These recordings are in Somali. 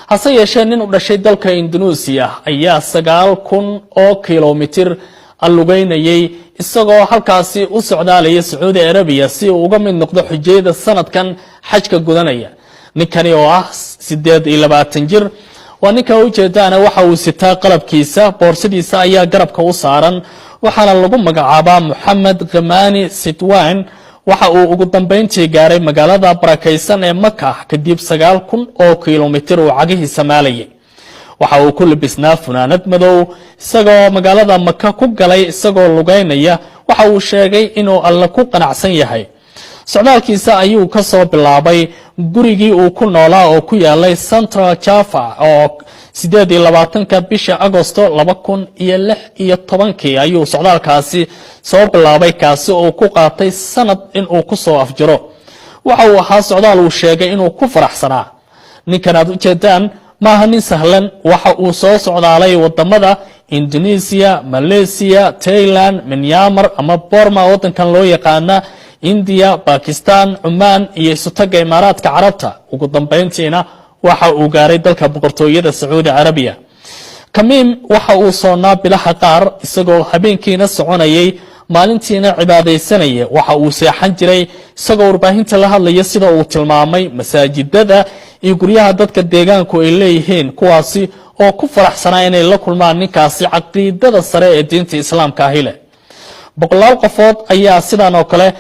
Hase yeeshee, nin u dhashay dalka Indonesia ayaa 9,000 oo kilomitir lugeynayay, isagoo halkaasi u socdaalaya Sacuudi Arabiya si uu uga mid noqdo xujayada sanadkan xajka gudanaya. Ninkani oo ah 28 jir, waa ninka ujeedaana, waxa uu sitaa qalabkiisa, boorsadiisa ayaa garabka u saaran, waxaana lagu magacaabaa Moxamed Khamani Sitwan. Waxa uu ugu dambeyntii gaaray magaalada barakaysan ee Maka kadib 9,000 oo kilomitir uu cagihiisa maalayay. Waxa uu ku labisnaa funaanad madow, isagoo magaalada Maka ku galay isagoo lugeynaya. Waxa uu sheegay inuu Alle ku qanacsan yahay. Socdaalkiisa ayuu ka soo bilaabay gurigii uu ku noolaa oo ku yaalay Central Java, oo 28-ka bisha Agosto 2016-kii ayuu socdaalkaasi soo bilaabay, kaasi oo ku qaatay sanad inuu ku soo afjiro. Waxa uu ahaa socdaal uu sheegay inuu ku faraxsanaa. Ninkan aad ujeedaan maaha nin sahlan. Waxa uu soo socdaalay wadamada Indonesia, Malaysia, Thailand, Myanmar ama Borma wadankan loo yaqaana, India, Bakistan, Cumaan iyo Isutaga Imaaraadka Carabta. Ugu dambeyntiina waxa uu gaaray dalka Boqortooyada Sacuudi Carabiya. Kamiim waxa uu soonaa bilaha qaar, isagoo habeenkiina soconayay, maalintiina cibaadaysanaya. Waxa uu seexan jiray, isagoo warbaahinta la hadlaya sida uu tilmaamay, masaajidada iyo guryaha dadka deegaanku ay leeyihiin, kuwaasi oo ku faraxsanaa inay la kulmaan ninkaasi caqiidada sare ee diinta Islaamka ahi leh. Boqolaal qofood ayaa sidan oo kale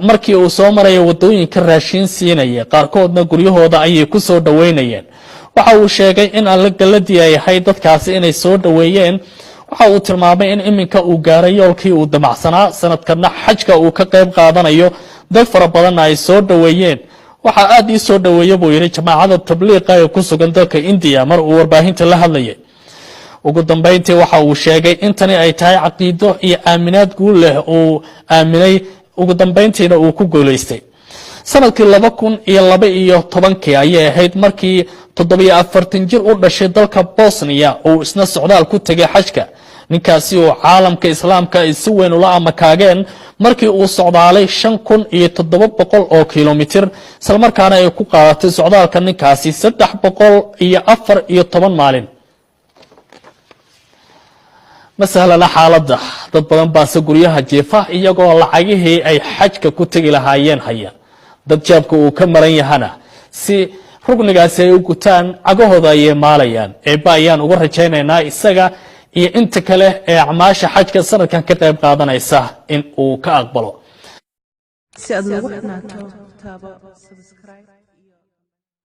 markii uu soo maraya wadooyinka raashiin siinaya, qaarkoodna guryahooda ayay ku soo dhoweynayeen. Waxa uu sheegay in Alle galladii ay ahayd dadkaasi inay soo dhoweeyeen. Waxa uu tilmaamay in iminka uu gaaray yoolkii uu damacsanaa, sanadkana xajka uu ka qayb qaadanayo, dad fara badanna ay soo dhoweeyeen. "Waxaa aada ii soo dhoweeya," buu yidhi, "jamaacada tabliiqa ee ku sugan dalka Indiya," mar uu warbaahinta la hadlayay. Ugu dambeyntii waxa uu sheegay in tani ay tahay caqiido iyo aaminaad guul leh uu aaminay, ugu dambeyntiina uu ku guulaystay. Sanadkii 2012-kii ayay ahayd markii 47 jir u dhashay dalka Bosniya uu isna socdaal ku tegay xajka. Ninkaasi oo caalamka Islaamka ay si weyn ula amakaageen markii uu socdaalay 5700 oo kilomitir, islamarkaana ay ku qaadatay socdaalka ninkaasi 314 maalin. Ma sahlana xaaladda. Dad badan baase guryaha jiifa iyagoo lacagihii ay xajka ku tegi lahaayeen haya, dad jeebka uu ka maran yahana si rugnigaasi ay u gutaan cagahooda ayay maalayaan. Eebba ayaan uga rajaynaynaa isaga iyo inta kale ee acmaasha xajka sanadkan ka qayb qaadanaysa in uu ka aqbalo. Si aad noogu xirnaato, taabo subscribe.